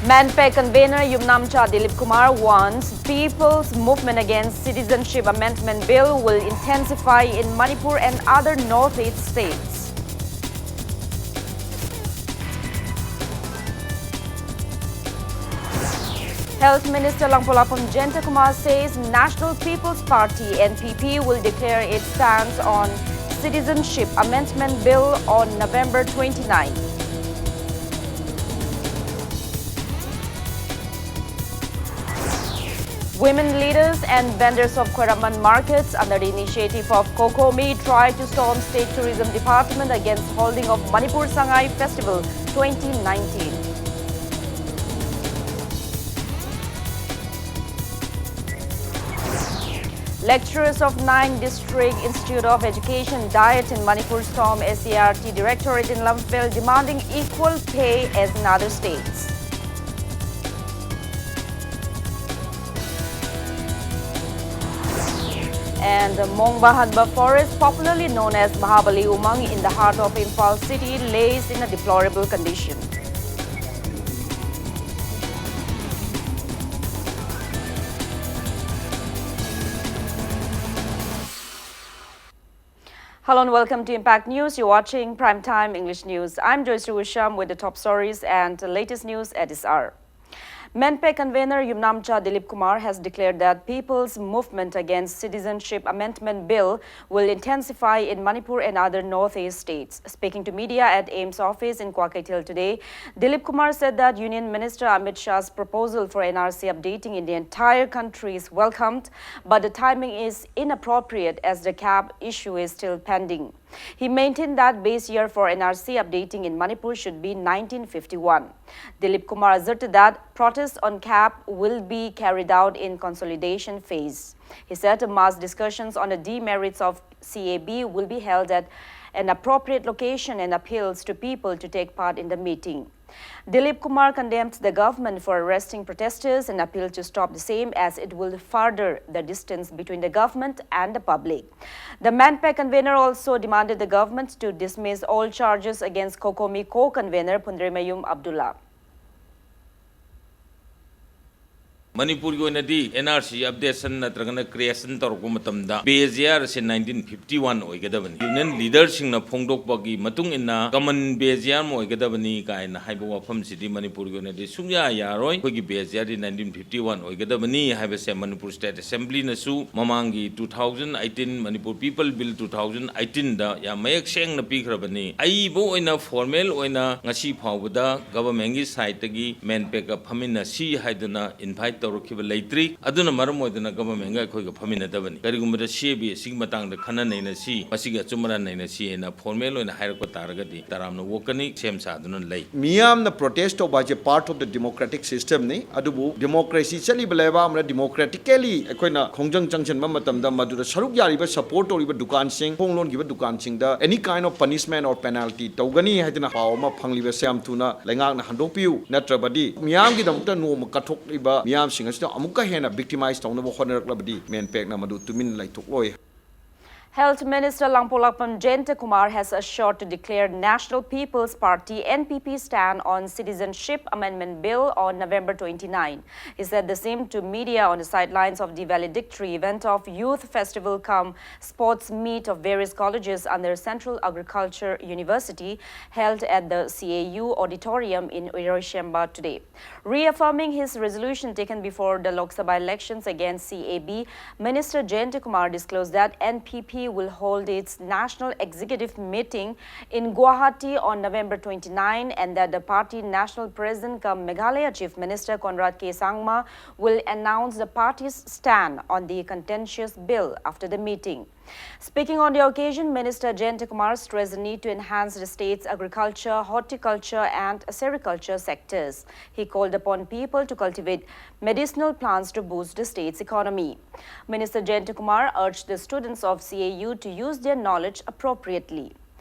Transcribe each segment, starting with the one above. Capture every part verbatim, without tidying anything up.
MANPAC convener Yumnamcha Dilip Kumar warns People's Movement Against Citizenship Amendment Bill will intensify in Manipur and other northeast states. Health Minister Langpolapam Jayantakumar says National People's Party, N P P, will declare its stance on Citizenship Amendment Bill on November twenty-ninth. Women leaders and vendors of Khwairaman markets, under the initiative of COCOMI, try to storm State Tourism Department against holding of Manipur Sangai Festival twenty nineteen. Lecturers of nine District Institute of Education diet in Manipur storm S C E R T Directorate in Lamphel, demanding equal pay as in other states. And the Mongbahanba forest, popularly known as Mahabali Umang, in the heart of Imphal city, lays in a deplorable condition. Hello and welcome to Impact News. You're watching Prime Time English News. I'm Joyce Usham with the top stories and the latest news at this hour. MANPAC convener Yumnamcha Dilip Kumar has declared that People's Movement Against Citizenship Amendment Bill will intensify in Manipur and other northeast states. Speaking to media at AIIMS office in Kwakeithel today, Dilip Kumar said that Union Minister Amit Shah's proposal for N R C updating in the entire country is welcomed, but the timing is inappropriate as the CAAP issue is still pending. He maintained that base year for N R C updating in Manipur should be nineteen fifty-one. Dilip Kumar asserted that protests on CAAP will be carried out in consolidation phase. He said mass discussions on the demerits of CAB will be held at an appropriate location and appeals to people to take part in the meeting. Dilip Kumar condemned the government for arresting protesters and appealed to stop the same, as it will further the distance between the government and the public. The MANPAC convener also demanded the government to dismiss all charges against COCOMI co-convener Phunremayum Abdullah. ꯃꯅꯤꯄꯨꯔꯒꯤ ꯑꯣꯏꯅꯗꯤ and R C ꯑꯞꯗꯦꯁꯟ ꯅꯠꯇ꯭ꯔꯒꯅ creation ꯇꯧꯔꯛꯄ ꯃꯇꯝꯗ ꯕꯦꯖꯤꯌꯥꯔ ꯑꯁꯤ nineteen fifty one ꯑꯣꯏꯒꯗꯕꯅꯤ꯫ Union ꯂꯤꯗꯔꯁꯤꯡꯅ ꯐꯣꯡꯗꯣꯛꯄꯒꯤ ꯃꯇꯨꯡ ꯏꯟꯅ ꯀꯃꯟ ꯕꯦꯖꯤꯌꯥꯔ ꯑꯃ ꯑꯣꯏꯒꯗꯕꯅꯤ ꯀꯥꯏꯅ ꯍꯥꯏꯕ ꯋꯥꯐꯝꯁꯤꯗꯤ ꯃꯅꯤꯄꯨꯔꯒꯤ ꯑꯣꯏꯅꯗꯤ ꯁꯨꯡꯌꯥ ꯌꯥꯔꯣꯏ꯫ ꯑꯩꯈꯣꯏꯒꯤ ꯕꯦꯖꯤꯌꯥꯔꯗꯤ ꯅꯥꯏꯟꯇꯤꯟ ꯐꯤꯐꯇꯤ ꯋꯥꯟ ꯑꯣꯏꯒꯗꯕꯅꯤ ꯍꯥꯏꯕꯁꯦ ꯃꯅꯤꯄꯨꯔ ꯁ꯭ꯇꯦꯠ ꯑꯦꯁꯦꯝꯕ꯭ꯂꯤꯅꯁꯨ ꯃꯃꯥꯡꯒꯤ two thousand eighteen Manipur People Bill two thousand eighteen ꯗ ꯌꯥꯝ ꯃꯌꯦꯛ ꯁꯦꯡꯅ ꯄꯤꯈ꯭ꯔꯕꯅꯤ꯫ ꯑꯏꯕ ꯑꯣꯏꯅ ꯐꯣꯔꯃꯦꯜ ꯑꯣꯏꯅ ꯉꯁꯤ ꯐꯥꯎꯕꯗ ꯒꯚꯔꯟꯃꯦꯟꯒꯤ ꯁꯥꯏꯠꯇꯒꯤ ꯃꯦꯟꯄꯦꯛꯀ ꯐꯝꯃꯤꯟꯅꯁꯤ ꯍꯥꯏꯗꯨꯅ ꯏꯟꯚꯥꯏꯠ ꯇꯧꯔꯛꯈꯤꯕ ꯂꯩꯇ꯭ꯔꯤ꯫ ꯑꯗꯨꯅ ꯃꯔꯝ ꯑꯣꯏꯗꯅ ꯒꯚꯔꯟꯃꯦꯟꯒ ꯑꯩꯈꯣꯏꯒ ꯐꯝꯃꯤꯟꯅꯗꯕꯅꯤ꯫ ꯀꯔꯤꯒꯨꯝꯕꯗ ꯁꯤ ꯑꯦ ꯕꯤ ꯑꯁꯤꯒꯤ ꯃꯇꯥꯡꯗ ꯈꯟꯅ ꯅꯩꯅꯁꯤ, ꯃꯁꯤꯒꯤ ꯑꯆꯨꯝ ꯑꯔꯥꯟ ꯅꯩꯅꯁꯤ ꯍꯥꯏꯅ ꯐꯣꯔꯃꯦꯜ ꯑꯣꯏꯅ ꯍꯥꯏꯔꯛꯄ ꯇꯥꯔꯒꯗꯤ ꯇꯔꯥꯝꯅ ꯑꯣꯛꯀꯅꯤ, ꯁꯦꯝ ꯁꯥꯗꯨꯅ ꯂꯩ꯫ ꯃꯤꯌꯥꯝꯅ ꯄ꯭ꯔꯣꯇꯦꯁ ꯇꯧꯕ ꯍꯥꯏꯁꯦ ꯄꯥꯔꯠ ꯑꯣꯐ ꯗ ꯗꯦꯃꯣꯀ꯭ꯔꯦꯇꯤꯛ ꯁꯤꯁꯇꯦꯝꯅꯤ꯫ ꯑꯗꯨꯕꯨ ꯗꯦꯃꯣꯀ꯭ꯔꯦꯁꯤ ꯆꯠꯂꯤꯕ ꯂꯩꯕꯥꯛ ꯑꯃꯗ ꯗꯦꯃꯣꯀ꯭ꯔꯦꯇꯤꯀꯦꯂꯤ ꯑꯩꯈꯣꯏꯅ ꯈꯣꯡꯖꯪ ꯆꯪꯁꯤꯟꯕ ꯃꯇꯝꯗ ꯃꯗꯨꯗ ꯁꯔꯨꯛ ꯌꯥꯔꯤꯕ, ꯁꯄꯣꯔꯠ ꯇꯧꯔꯤꯕ ꯗꯨꯀꯥꯟꯁꯤꯡ, ꯊꯣꯡ ꯂꯣꯟꯈꯤꯕ ꯗꯨꯀꯥꯟꯁꯤꯡꯗ any kind of punishment or penalty ꯇꯧꯒꯅꯤ ꯍꯥꯏꯗꯨꯅ ꯄꯥꯎ ꯑꯃ ꯐꯪꯂꯤꯕꯁꯦ ꯌꯥꯝ ꯊꯨꯅ ꯂꯩꯉꯥꯛꯅ ꯍꯟꯗꯣꯛꯄꯤꯌꯨ꯫ ꯅꯠꯇ꯭ꯔꯕꯗꯤ ꯃꯤꯌꯥꯝꯒꯤꯗꯃꯛꯇ ꯅꯣꯡꯃ ꯀꯠꯊꯣꯛꯂꯤꯕ ꯃꯤꯌꯥꯝꯁꯤꯡ ꯑꯁꯤꯗ ꯑꯃꯨꯛꯀ ꯍꯦꯟꯅ ꯕꯤꯛꯇꯤꯃꯥꯏꯁ ꯇꯧꯅꯕ ꯍꯣꯠꯅꯔꯛꯂꯕꯗꯤ ꯃꯦꯟꯄꯦꯛꯅ ꯃꯗꯨ ꯇꯨꯃꯤꯟꯅ ꯂꯩꯊꯣꯛꯂꯣꯏ꯫ Health Minister Langpolakpam Jayantakumar has assured to declare National People's Party N P P stand on Citizenship Amendment Bill on November twenty-nine. He said the same to media on the sidelines of the valedictory event of Youth Festival cum Sports Meet of various colleges under Central Agriculture University held at the C A U auditorium in Iroishemba today. Reaffirming his resolution taken before the Lok Sabha elections against C A B, Minister Jayantakumar disclosed that N P P will hold its national executive meeting in Guwahati on November twenty-nine and that the party national president cum Meghalaya Chief Minister Conrad K Sangma will announce the party's stand on the contentious bill after the meeting. Speaking on the occasion, Minister Jayantakumar stressed the need to enhance the state's agriculture, horticulture and sericulture sectors. He called upon people to cultivate medicinal plants to boost the state's economy. Minister Jayantakumar urged the students of C A U to use their knowledge appropriately.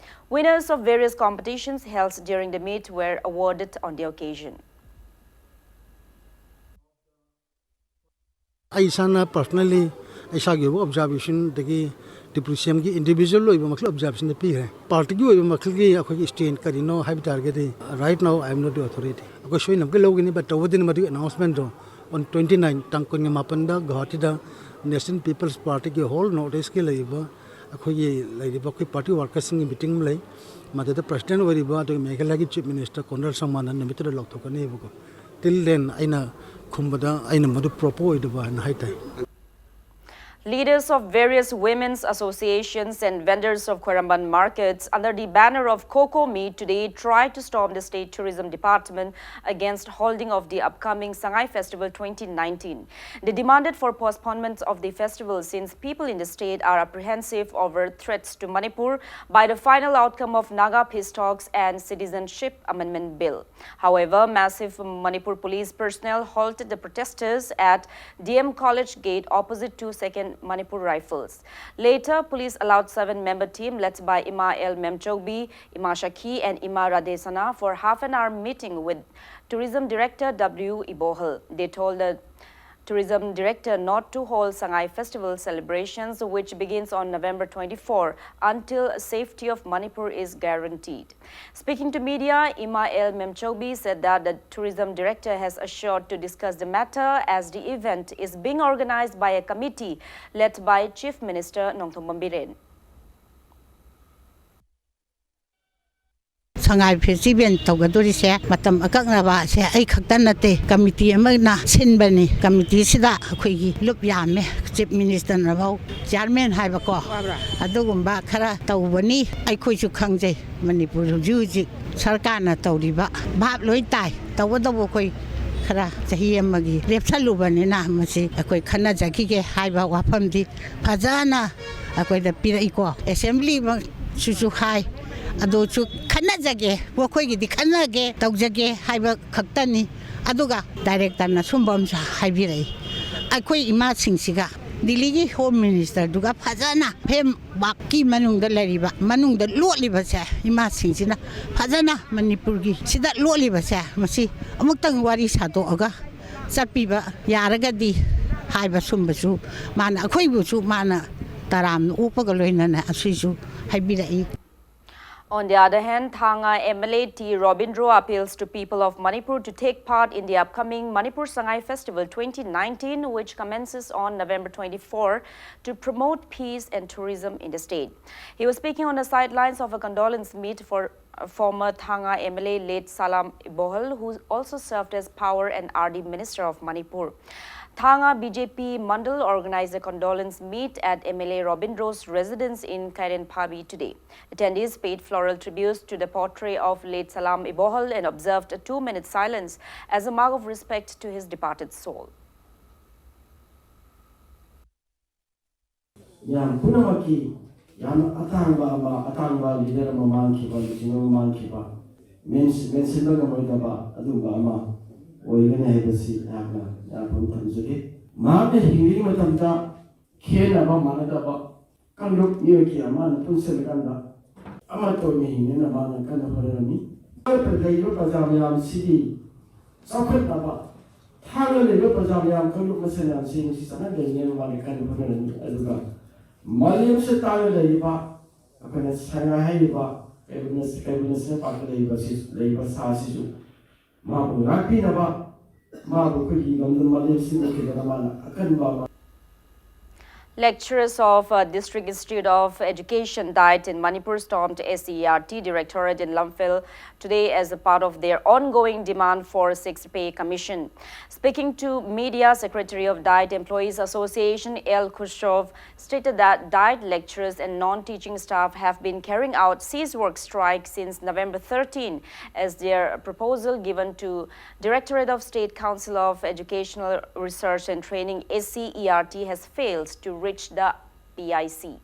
Winners of various competitions held during the meet were awarded on the occasion. ꯑꯩ ꯏꯁꯥꯅ personally ꯑꯩ ꯏꯁꯥꯒꯤ ꯑꯣꯏꯕ observation ꯑꯗꯒꯤ ꯇ꯭ꯔꯤꯄꯨꯔꯥ ꯁꯤ ꯑꯦꯝꯒꯤ individual ꯑꯣꯏꯕ ꯃꯈꯜ observationꯗ ꯄꯤꯈ꯭ꯔꯦ꯫ ꯄꯥꯔꯇꯤꯒꯤ ꯑꯣꯏꯕ ꯃꯈꯜꯒꯤ ꯑꯩꯈꯣꯏꯒꯤ stand ꯀꯔꯤꯅꯣ ꯍꯥꯏꯕ ꯇꯥꯔꯒꯗꯤ right now I am not the authority꯫ ꯑꯩꯈꯣꯏ ꯁꯣꯏꯅꯕꯒꯤ ꯂꯧꯒꯅꯤ, but ꯇꯧꯕꯗꯤꯅ ꯃꯗꯨꯒꯤ announcement to On twenty nine, ꯇꯥꯡ ꯀꯨꯟꯒ ꯃꯥꯄꯟꯗ ꯒꯨꯋꯥꯍꯥꯇꯤꯗ National People's Partyꯒꯤ whole North Eastꯀꯤ ꯂꯩꯔꯤꯕ ꯑꯩꯈꯣꯏꯒꯤ ꯂꯩꯔꯤꯕ ꯑꯩꯈꯣꯏ party workersꯁꯤꯡꯒꯤ meeting ꯑꯃ ꯂꯩ꯫ ꯃꯗꯨꯗ president ꯑꯣꯏꯔꯤꯕ ꯑꯗꯨꯒ ꯃꯦꯘꯥꯂꯌꯥꯒꯤ chief minister Conrad ꯁꯪꯃꯥꯅ ꯅꯨꯃꯤꯠꯇꯨꯗ ꯂꯧꯊꯣꯛꯀꯅꯤ ꯍꯥꯏꯕꯀꯣ꯫ Till then ꯑꯩꯅ ꯈꯨꯝꯕꯗ ꯑꯩꯅ ꯃꯗꯨ proper ꯑꯣꯏꯗꯕ ꯍꯥꯏꯅ ꯍꯥꯏ ꯇꯥꯏ꯫ Leaders of various women's associations and vendors of Khwaramban markets under the banner of COCOMI today tried to storm the state tourism department against holding of the upcoming Sangai Festival twenty nineteen. They demanded for postponement of the festival since people in the state are apprehensive over threats to Manipur by the final outcome of Naga peace talks and Citizenship Amendment Bill. However, massive Manipur police personnel halted the protesters at D M College gate opposite to Second Manipur Rifles. Later, police allowed seven-member team led by Ima L Memchogbi, Ima Shakhi, and Ima Radesana for half an hour meeting with Tourism Director W Ibohal. They told the Tourism Director not to hold Sangai Festival celebrations, which begins on November twenty-four, until safety of Manipur is guaranteed. Speaking to media, Ima L Memchogbi said that the Tourism Director has assured to discuss the matter as the event is being organized by a committee led by Chief Minister Nongthombam Biren. Sangai festival ꯇꯧꯒꯗꯣꯔꯤꯁꯦ ꯃꯇꯝ ꯑꯀꯛꯅꯕꯁꯦ ꯑꯩ ꯈꯛꯇ ꯅꯠꯇꯦ, committee ꯑꯃꯅ ꯁꯤꯟꯕꯅꯤ꯫ ꯀꯃꯤꯇꯤꯁꯤꯗ ꯑꯩꯈꯣꯏꯒꯤ ꯂꯨꯞ ꯌꯥꯝꯃꯦ, chief ꯃꯤꯅꯤꯁꯇꯔꯅꯐꯥꯎ chairman ꯍꯥꯏꯕꯀꯣ, ꯑꯗꯨꯒꯨꯝꯕ ꯈꯔ ꯇꯧꯕꯅꯤ꯫ ꯑꯩꯈꯣꯏꯁꯨ ꯈꯪꯖꯩ, ꯃꯅꯤꯄꯨꯔ ꯍꯧꯖꯤꯛ ꯍꯧꯖꯤꯛ ꯁꯔꯀꯥꯔꯅ ꯇꯧꯔꯤꯕ ꯚꯥꯞ ꯂꯣꯏ ꯇꯥꯏ꯫ ꯇꯧꯕꯇꯕꯨ ꯑꯩꯈꯣꯏ ꯈꯔ ꯆꯍꯤ ꯑꯃꯒꯤ ꯂꯦꯞꯁꯜꯂꯨꯕꯅꯤꯅ ꯃꯁꯤ ꯑꯩꯈꯣꯏ ꯈꯟꯅꯖꯈꯤꯒꯦ ꯍꯥꯏꯕ ꯋꯥꯐꯝꯗꯤ ꯐꯖꯅ ꯑꯩꯈꯣꯏꯗ ꯄꯤꯔꯛꯏꯀꯣ꯫ ꯑꯦꯁꯦꯝꯕ꯭ꯂꯤꯃꯛꯁꯤꯁꯨ ꯍꯥꯏ, ꯑꯗꯨꯁꯨ ꯈꯟꯅꯖꯒꯦ, ꯃꯈꯣꯏꯒꯤꯗꯤ ꯈꯟꯅꯒꯦ, ꯇꯧꯖꯒꯦ ꯍꯥꯏꯕ ꯈꯛꯇꯅꯤ꯫ ꯑꯗꯨꯒ ꯗꯥꯏꯔꯦꯛꯇꯔꯅ ꯁꯨꯝꯕ ꯑꯃꯁꯨ ꯍꯥꯏꯕꯤꯔꯛꯏ, ꯑꯩꯈꯣꯏ ꯏꯃꯥꯁꯤꯡꯁꯤꯒ ꯗꯤꯜꯂꯤꯒꯤ ꯍꯣꯝ ꯃꯤꯅꯤꯁꯇꯔꯗꯨꯒ ꯐꯖꯅ ꯐ꯭ꯔꯦꯝꯋꯥꯔꯛꯀꯤ ꯃꯅꯨꯡꯗ ꯂꯩꯔꯤꯕ, ꯃꯅꯨꯡꯗ ꯂꯣꯠꯂꯤꯕꯁꯦ ꯏꯃꯥꯁꯤꯡꯁꯤꯅ ꯐꯖꯅ ꯃꯅꯤꯄꯨꯔꯒꯤ ꯁꯤꯗ ꯂꯣꯠꯂꯤꯕꯁꯦ ꯃꯁꯤ ꯑꯃꯨꯛꯇꯪ ꯋꯥꯔꯤ ꯁꯥꯗꯣꯛꯑꯒ ꯆꯠꯄꯤꯕ ꯌꯥꯔꯒꯗꯤ ꯍꯥꯏꯕ ꯁꯨꯝꯕꯁꯨ ꯃꯥꯅ ꯑꯩꯈꯣꯏꯕꯨꯁꯨ ꯃꯥꯅ ꯇꯔꯥꯝꯅ ꯑꯣꯛꯄꯒ ꯂꯣꯏꯅꯅ ꯑꯁꯤꯁꯨ ꯍꯥꯏꯕꯤꯔꯛꯏ꯫ On the other hand, Thanga M L A T Robindro appeals to people of Manipur to take part in the upcoming Manipur Sangai Festival twenty nineteen, which commences on November twenty-four, to promote peace and tourism in the state. He was speaking on the sidelines of a condolence meet for uh, former Thanga M L A late Salam Ibohal, who also served as Power and R D Minister of Manipur. Thanga B J P Mandal organized a condolence meet at M L A Robindro's residence in Kairenphabi today. Attendees paid floral tributes to the portrait of late Salam Ibohal and observed a two-minute silence as a mark of respect to his departed soul. ꯌꯥꯝ ꯄꯨꯝꯅꯃꯛꯀꯤ ꯌꯥꯝꯅ ꯑꯇꯥꯡꯕ ꯑꯃ, ꯑꯇꯥꯡꯕ leader ꯑꯃ ꯃꯥꯡꯈꯤꯕ, ꯂꯨꯆꯤꯡꯕ ꯑꯃ ꯃꯥꯡꯈꯤꯕ, ꯃꯦꯟꯁ-, ꯃꯦꯟꯁꯤꯟꯕ ꯉꯝꯂꯣꯏꯗꯕ ꯑꯗꯨꯒꯨꯝꯕ ꯑꯃ ꯑꯣꯏꯒꯅꯤ ꯍꯥꯏꯕꯁꯤ ꯑꯩꯍꯥꯛꯅ ꯌꯥꯝꯅ ꯊꯝꯖꯒꯦ꯫ ꯃꯍꯥꯛꯅ ꯍꯤꯡꯂꯤꯉꯩ ꯃꯇꯝꯗ ꯈꯦꯠꯅꯕ ꯃꯥꯟꯅꯗꯕ ꯀꯥꯡꯂꯨꯞ ꯃꯤꯑꯣꯏ ꯀꯌꯥ ꯑꯃꯅ ꯄꯨꯟꯁꯤꯜꯂꯀꯥꯟꯗ ꯑꯃꯠꯇ ꯑꯣꯏꯅ ꯍꯤꯡꯅꯅꯕ ꯃꯥꯅ ꯀꯟꯅ ꯍꯣꯠꯅꯔꯝꯃꯤ꯫ ꯂꯩꯔꯤꯕ ꯄ꯭ꯔꯖꯥ ꯃꯌꯥꯝꯁꯤꯒꯤ ꯆꯥꯎꯈꯠꯅꯕ, ꯊꯥꯡꯒ ꯂꯩꯔꯤꯕ ꯄ꯭ꯔꯖꯥ ꯃꯌꯥꯝ ꯀꯥꯡꯂꯨꯞ ꯃꯁꯦꯜ ꯃꯌꯥꯝꯁꯤ ꯅꯨꯡꯁꯤ ꯆꯥꯟꯅꯅ ꯂꯩꯅꯅꯕ ꯃꯥꯅ ꯀꯟꯅ ꯍꯣꯠꯅꯔꯝꯃꯤ꯫ ꯑꯗꯨꯒ ꯃꯥꯂꯦꯝꯁꯤꯗ ꯇꯥꯡꯅ ꯂꯩꯔꯤꯕ ꯑꯩꯈꯣꯏꯅ ꯁꯉꯥꯏ ꯍꯥꯏꯔꯤꯕ ꯀꯩꯕꯨꯜ ꯀꯩꯕꯨꯜ ꯅꯦꯁꯅꯦꯜ ꯄꯥꯔꯛꯇ ꯂꯩꯔꯤꯕ ꯁꯤ, ꯂꯩꯔꯤꯕ ꯁꯥ ꯑꯁꯤꯁꯨ ꯃꯥꯕꯨ ꯉꯥꯛꯄꯤꯅꯕ, ꯃꯥꯕꯨ ꯑꯩꯈꯣꯏꯒꯤ ꯂꯝꯗꯝ ꯃꯥꯂꯦꯝ ꯁꯤꯟꯗꯣꯛꯈꯤꯗꯅ ꯃꯥꯅ ꯑꯀꯟꯕ ꯑꯃ Lecturers of uh, District Institute of Education, DIET in Manipur stormed S C E R T Directorate in Lamphel today as a part of their ongoing demand for sixth pay commission. Speaking to media, Secretary of DIET Employees Association L Khrushchev stated that DIET lecturers and non-teaching staff have been carrying out cease work strike since November thirteen, as their proposal given to Directorate of State Council of Educational Research and Training, S C E R T, has failed to reach the P I C.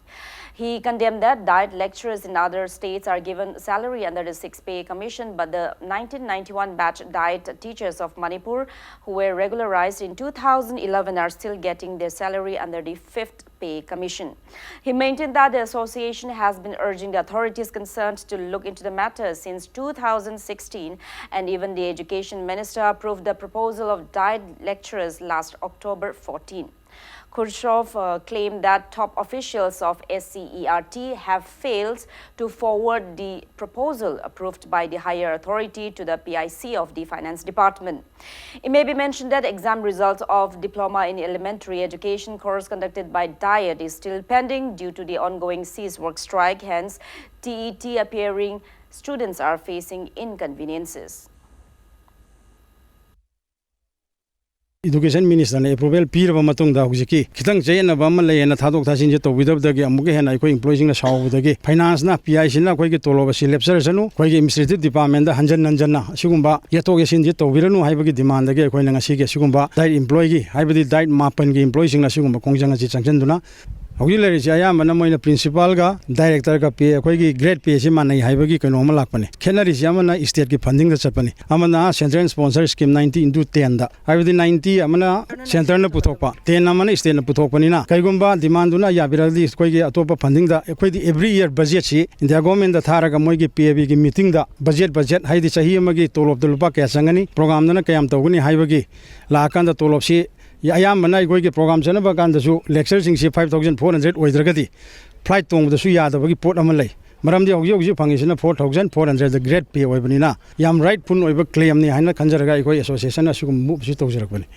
He condemned that DIET lecturers in other states are given salary under the sixth pay commission, but the nineteen ninety-one batch DIET teachers of Manipur who were regularized in two thousand eleven are still getting their salary under the fifth pay commission. He maintained that the association has been urging the authorities concerned to look into the matter since two thousand sixteen, and even the education minister approved the proposal of DIET lecturers last October fourteen. Khrushchev uh, claimed that top officials of SCERT have failed to forward the proposal approved by the higher authority to the PIC of the Finance Department. It may be mentioned that exam result of Diploma in Elementary Education course conducted by DIET is still pending due to the ongoing cease work strike. Hence, TET appearing students are facing inconveniences. Education Ministerꯅ approval ꯄꯤꯔꯕ ꯃꯇꯨꯡꯗ ꯍꯧꯖꯤꯛꯀꯤ ꯈꯤꯇꯪ ꯆꯌꯦꯠꯅꯕ ꯑꯃ ꯂꯩꯌꯦꯅ ꯊꯥꯗꯣꯛ ꯊꯥꯖꯤꯟꯁꯦ ꯇꯧꯕꯤꯗꯕꯗꯒꯤ ꯑꯃꯨꯛꯀ ꯍꯦꯟꯅ ꯑꯩꯈꯣꯏ employeeꯁꯤꯡꯅ ꯁꯥꯎꯕꯗꯒꯤ Financeꯅ PICꯅ ꯑꯩꯈꯣꯏꯒꯤ ꯇꯣꯂꯣꯞ ꯑꯁꯤ ꯂꯦꯞꯆꯔꯁꯅꯨ, ꯑꯩꯈꯣꯏꯒꯤ Administrative Departmentꯇ ꯍꯟꯖꯟ ꯍꯟꯖꯟꯅ ꯑꯁꯤꯒꯨꯝꯕ ꯌꯦꯠꯊꯣꯛ ꯌꯦꯠꯁꯤꯟꯁꯤ ꯇꯧꯕꯤꯔꯅꯨ ꯍꯥꯏꯕꯒꯤ demandꯗꯒꯤ ꯑꯩꯈꯣꯏꯅ ꯉꯁꯤꯒꯤ ꯑꯁꯤꯒꯨꯝꯕ DIET employeeꯒꯤ ꯍꯥꯏꯕꯗꯤ DIET ꯃꯥꯄꯟꯒꯤ employeeꯁꯤꯡꯅ ꯑꯁꯤꯒꯨꯝꯕ ꯈꯣꯡꯖꯪ ꯑꯁꯤ ꯆꯪꯁꯤꯟꯗꯨꯅ ꯍꯧꯖꯤꯛ ꯂꯩꯔꯤꯁꯤ ꯑꯌꯥꯝꯕꯅ ꯃꯣꯏꯅ principalꯒ directorꯒ pay ꯑꯩꯈꯣꯏꯒꯤ grade payꯁꯤ ꯃꯥꯟꯅꯩ ꯍꯥꯏꯕꯒꯤ ꯀꯩꯅꯣ ꯑꯃ ꯂꯥꯛꯄꯅꯤ꯫ ꯈꯦꯠꯅꯔꯤꯁꯤ ꯑꯃꯅ stateꯀꯤ fundingꯗ ꯆꯠꯄꯅꯤ, ꯑꯃꯅ central sponsor scheme ninety into tenꯗ, ꯍꯥꯏꯕꯗꯤ ninety ꯑꯃꯅ centreꯅ ꯄꯨꯊꯣꯛꯄ, ten ꯑꯃꯅ stateꯅ ꯄꯨꯊꯣꯛꯄꯅꯤꯅ ꯀꯩꯒꯨꯝꯕ demandꯗꯨꯅ ꯌꯥꯕꯤꯔꯒꯗꯤ ꯑꯩꯈꯣꯏꯒꯤ ꯑꯇꯣꯞꯄ fundingꯗ ꯑꯩꯈꯣꯏꯗꯤ every year budgetꯁꯤ India governmentꯗ ꯊꯥꯔꯒ ꯃꯣꯏꯒꯤ payꯒꯤ meetingꯗ budget budget ꯍꯥꯏꯗꯤ ꯆꯍꯤ ꯑꯃꯒꯤ ꯇꯣꯂꯣꯞꯇ ꯂꯨꯄꯥ ꯀꯌꯥ ꯆꯪꯒꯅꯤ, programꯗꯅ ꯀꯌꯥꯝ ꯇꯧꯒꯅꯤ ꯍꯥꯏꯕꯒꯤ ꯂꯥꯛꯑꯀꯥꯟꯗ ꯇꯣꯂꯣꯞꯁꯤ ꯑꯌꯥꯝꯕꯅ ꯑꯩꯈꯣꯏꯒꯤ program ꯆꯠꯅꯕ ꯀꯥꯟꯗꯁꯨ lectureꯁꯤꯡꯁꯤ five thousand four hundred ꯑꯣꯏꯗ꯭ꯔꯒꯗꯤ flight ꯇꯣꯡꯕꯗꯁꯨ ꯌꯥꯗꯕꯒꯤ ꯄꯣꯠ ꯑꯃ ꯂꯩ꯫ ꯃꯔꯝꯗꯤ ꯍꯧꯖꯤꯛ ꯍꯧꯖꯤꯛ ꯐꯪꯉꯤꯁꯤꯅ four thousand four hundred grade pay ꯑꯣꯏꯕꯅꯤꯅ ꯌꯥꯝ rightful ꯑꯣꯏꯕ claimꯅꯤ ꯍꯥꯏꯅ ꯈꯟꯖꯔꯒ ꯑꯩꯈꯣꯏ associationꯅ ꯑꯁꯤꯒꯨꯝꯕ moveꯁꯤ ꯇꯧꯖꯔꯛꯄꯅꯤ꯫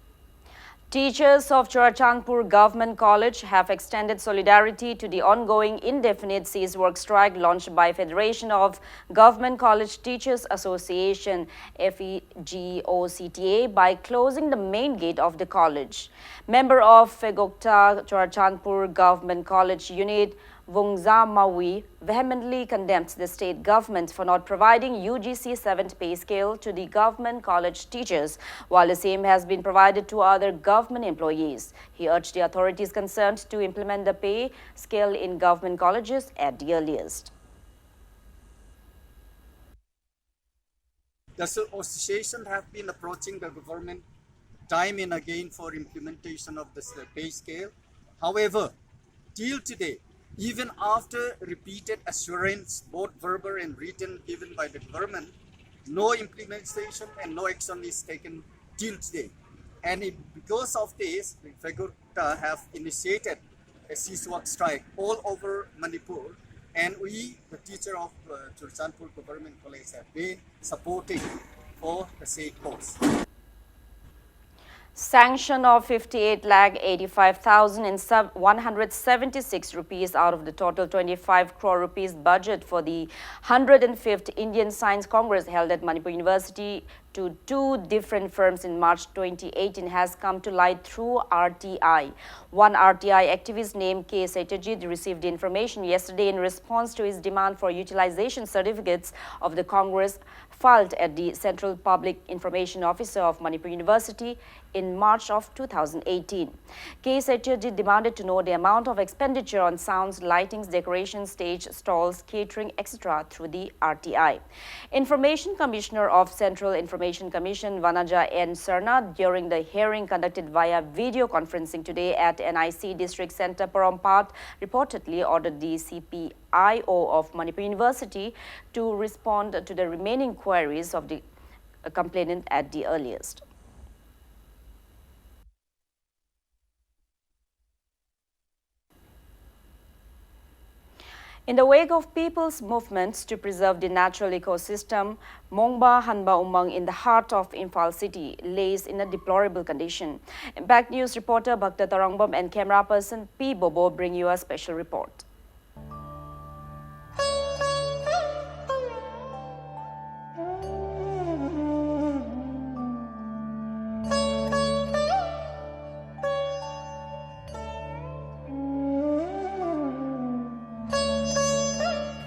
Teachers of Churachandpur Government College have extended solidarity to the ongoing indefinite cease work strike launched by Federation of Government College Teachers Association, FEGOCTA, by closing the main gate of the college. Member of FEGOCTA Churachandpur Government College Unit, Vungza Mawi, vehemently condemns the state government for not providing UGC seventh pay scale to the government college teachers, while the same has been provided to other government employees. He urged the authorities concerned to implement the pay scale in government colleges at the earliest. The association have been approaching the government time and again for implementation of the pay scale. However, till today, even after repeated assurance, both verbal and written, given by the government, no implementation and no action is taken till today. And it, because of this, the Fegurta have initiated a cease work strike all over Manipur. And we, the teacher of uh, Churachandpur Government College, have been supporting for the same cause. Sanction of fifty-eight lakh eighty-five thousand and one hundred seventy-six rupees out of the total twenty-five crore rupees budget for the hundred and fifth Indian Science Congress held at Manipur University to two different firms in March twenty eighteen has come to light through R T I. One R T I activist named K Satyajit received information yesterday in response to his demand for utilization certificates of the Congress filed at the Central Public Information Officer of Manipur University in March of two thousand eighteen. K Satyajit demanded to know the amount of expenditure on sounds, lightings, decorations, stage, stalls, catering, et cetera through the R T I. Information Commissioner of Central Information Commission Vanaja N Sarna, during the hearing conducted via video conferencing today at N I C District Centre Porompat, reportedly ordered the C P I O of Manipur University to respond to the remaining queries of the complainant at the earliest. In the wake of people's movements to preserve the natural ecosystem, Mongba Hanba Umang in the heart of Imphal city lays in a deplorable condition. Impact News reporter Bhakta Tarangbam and camera person P Bobo bring you a special report.